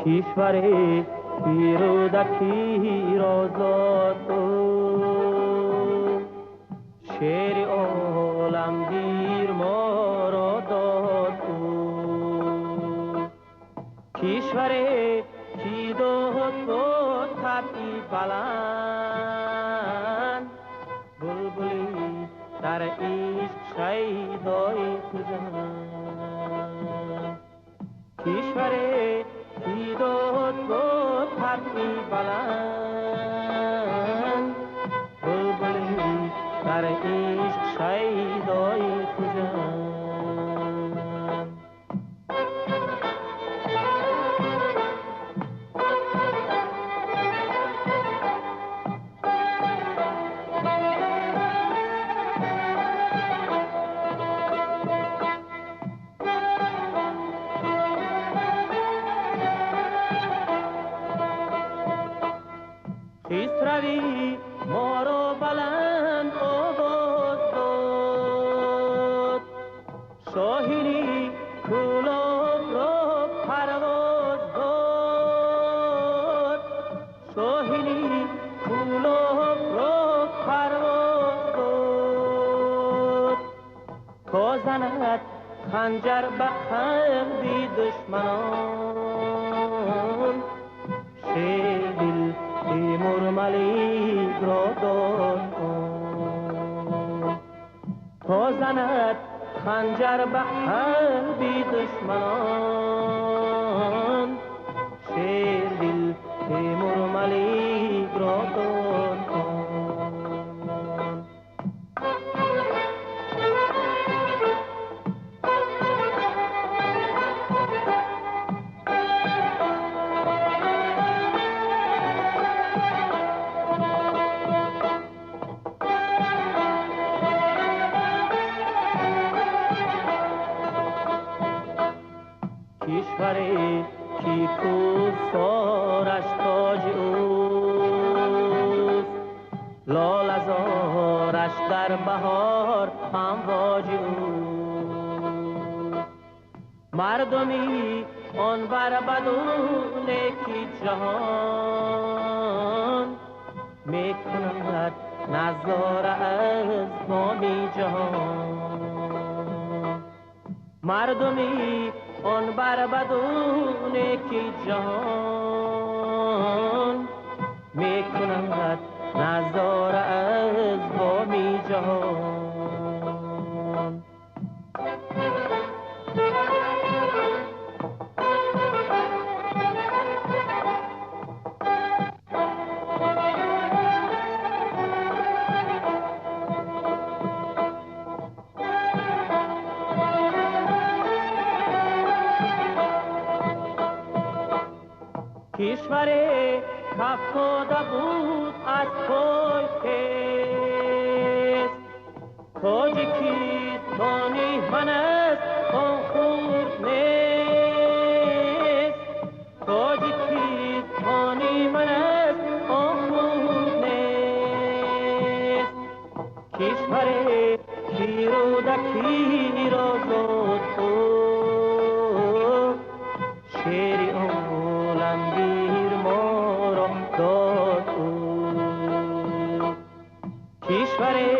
Кишваре ки Рӯдакиро зод ӯ, шеъри оламгир моро дод ӯ. Кишваре ки дод буд табъи баланд, булбули дар ишқ шайдои Хуҷанд. Кишваре ки дод буд табъи баланд, булбули дар ишқ шайдои Хуҷанд. Хисрави моро баланд овоз дод, шоҳини Кӯлобро парвоз дод, шоҳини Кӯлобро парвоз дод. То занад ханҷар ба қалби душманон, шердил Тимур Маликро дод. То занад ханҷар ба қалби душманон, шердил Тимур Маликро дод. Кишваре ки кӯҳсораш тоҷи ӯст, лолазораш дар баҳор амвоҷи ӯст. Мардуми он бар баду неки ҷаҳон мекунад назора аз боми ҷаҳон. Мардуми он бар баду неки ҷаҳон мекунад назора аз боми ҷаҳон. Кишваре кафтода буд аз пой хез, Тоҷикистони ман аст, он хурд нест. Тоҷикистони ман аст, он хурд нест. Кишваре ки Рӯдакиро зод ӯ, шеъри оламгир моро дод ӯ. Кишваре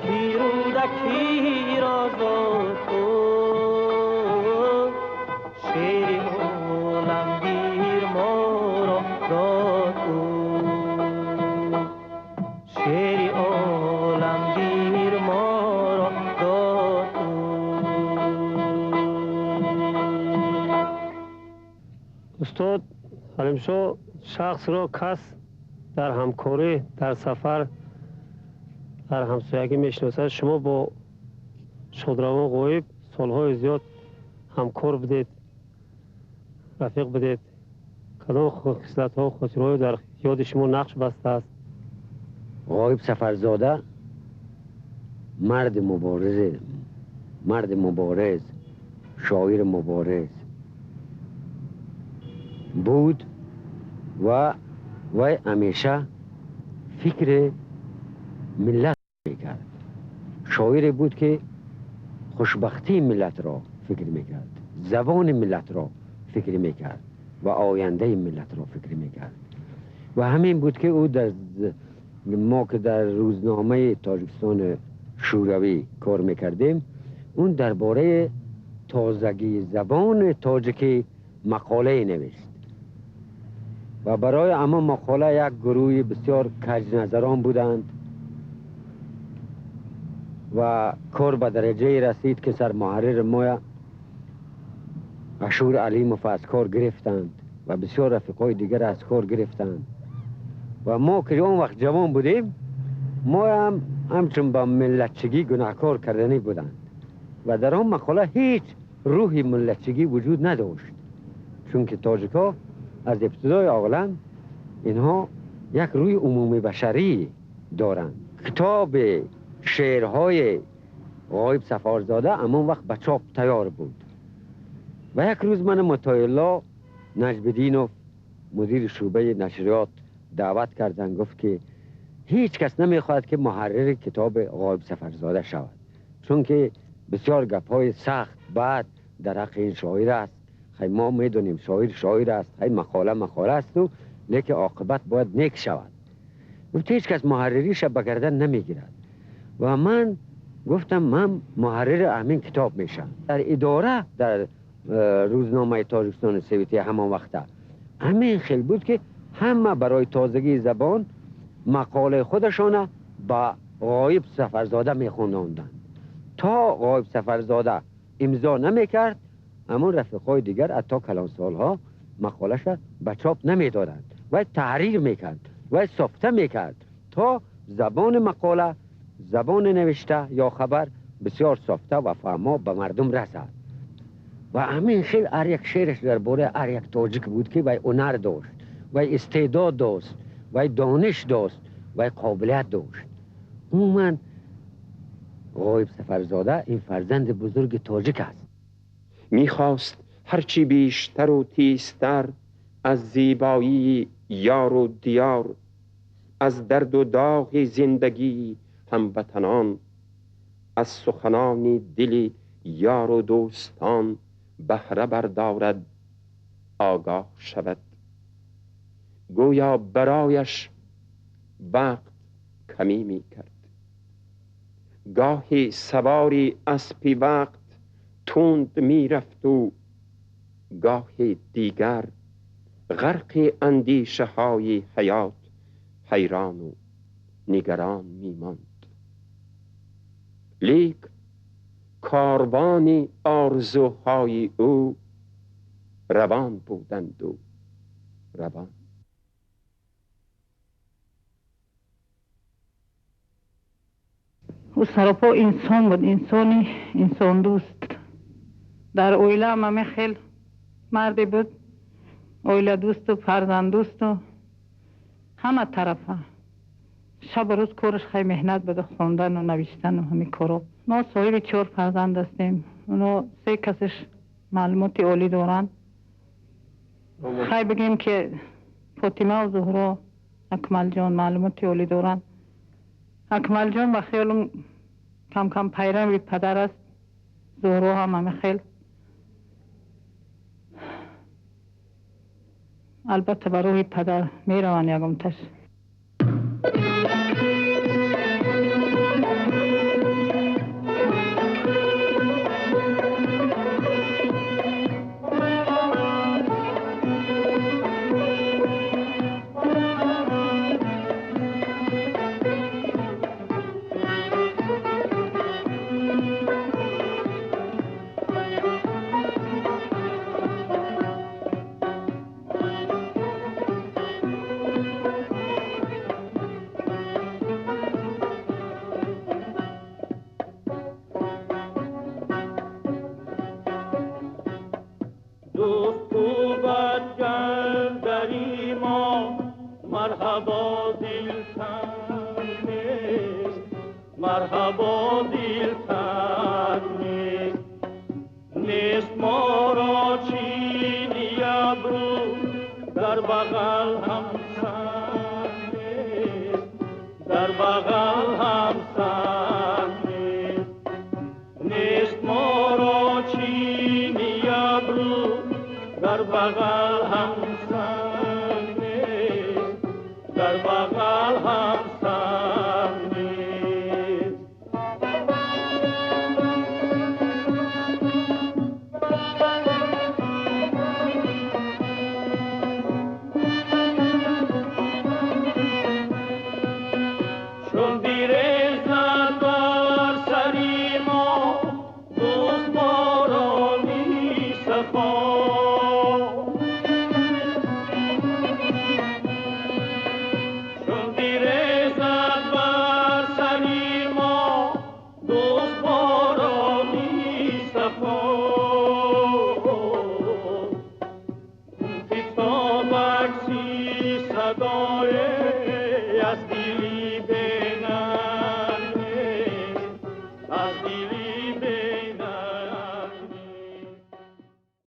ки Рӯдакиро зод ӯ, шеъри оламгир моро дод ӯ. Шеъри оламгир моро дод ӯ. Устод Ҳалимшоҳ, шахсро кас дар ҳамкорӣ, дар сафар, дар ҳамсоягӣ мешиносад. Шумо бо шодравон Ғоиб солҳои зиёд ҳамкор будед, рафиқ будед. Кадом хислатҳо, хотираҳо дар ёди шумо нақш бастааст? Ғоиб Сафарзода марди мубориз, марди мубориз, шоири мубориз буд ва вай ҳамеша фикри миллат мекард. Шоире буд ки хушбахтии миллатро фикр мекард, забони миллатро фикр мекард. و آینده ملت را فکر میکرد. و همین بود که او در ما که در روزنامه تاجیکستان شوروی کار میکردیم، اون درباره تازگی زبان تاجیکی مقاله نوشت و برای اما مقاله یک گروه بسیار کج نظران بودند و کار به درجه رسید که سرمحرر ما اشور علیموف از کار گرفتند و بسیار رفیقای دیگر از کار گرفتند. و ما که اون وقت جوان بودیم، ما هم همچون با ملتچگی گناهکار کردنی بودند و در آن مقاله هیچ روح ملتچگی وجود نداشت، چون که تاجیکا از ابتدای عالم اینها یک روی عمومی بشری دارند. کتاب شعرهای غایب صفارزاده اما وقت به چاپ تیار بود و یک روز من مطیع‌الله نجم‌الدینوف مدیر شعبه نشریات دعوت کردن، گفت که هیچ کس نمیخواهد که محرر کتاب غایب صفارزاده شود، چون که بسیار گپ‌های سخت بد در حق این شاعر است. خیلی ما میدونیم شاعر شاعر است، خیلی مقاله مقاله است و لیکن عاقبت باید نیک شود. گفت هیچ کس محرریش به گردن نمیگیرد و من گفتم من محرر همین کتاب میشم. در اداره در روزنامه تاجیکستان سویتی همان وقته همین خیلی بود که همه برای تازگی زبان مقاله خودشان با غایب صفارزاده میخونداندند. تا غایب صفارزاده امضا نمیکرد، اما رفیقای دیگر حتی کلانسالها مقالش به چاپ نمیدادند و تحریر میکرد و ساخته میکرد تا زبان مقاله، زبان نوشته یا خبر بسیار ساخته و فهما به مردم رسد. و همین خیلی هر یک شعرش درباره هر یک تاجیک بود که وی هنر داشت، وی استعداد داشت، وی دانش داشت، وی قابلیت داشت. عموما غایب صفارزاده این فرزند بزرگ تاجیک است. میخواست هرچی بیشتر و تیزتر از زیبایی یار و دیار، از درد و داغ زندگی هموطنان، از سخنان دل یار و دوستان بهره بردارد، آگاه شود. گویا برایش وقت کمی می کرد. گاهی سواری اسپی وقت تند می رفت و گاهی دیگر غرق اندیشه های حیات حیران و نگران می ماند. لیک کاروان آرزوهای او روان بودند و روان. او سراپا انسان بود، انسانی انسان دوست. در اویله هم خیلی مردی بود، اویله دوست و فرزند دوست و همه طرفه. شب و روز کارش خیلی مهنت بود، خواندن و نوشتن و همین کارا. ما صاحب 4 فرزند هستیم، اونا 3 کسش معلومات عالی دارن. خیلی بگیم که فاطمه و زهرا اکمل جان معلومات عالی دارن. اکمل جان با خیالم کم کم پیروی پدر است، زهرا هم همه خیلی. البته برای پدر میروند یکم تش. مرحبا دلتنگ نیست، مرحبا دلتنگ نیست، نیست ما را چینی ابرو در بغل همسنگ نیست، در بغل همسنگ نیست، نیست ما را چینی ابرو در در بغل هم سنگ نیست، در بغل هم سنگ نیست. چون بیرزد بر سری ما دوست بارانی سخا، چون بیرزد بر سری ما دوست بارانی سخا، تا بکسی صدای از دلی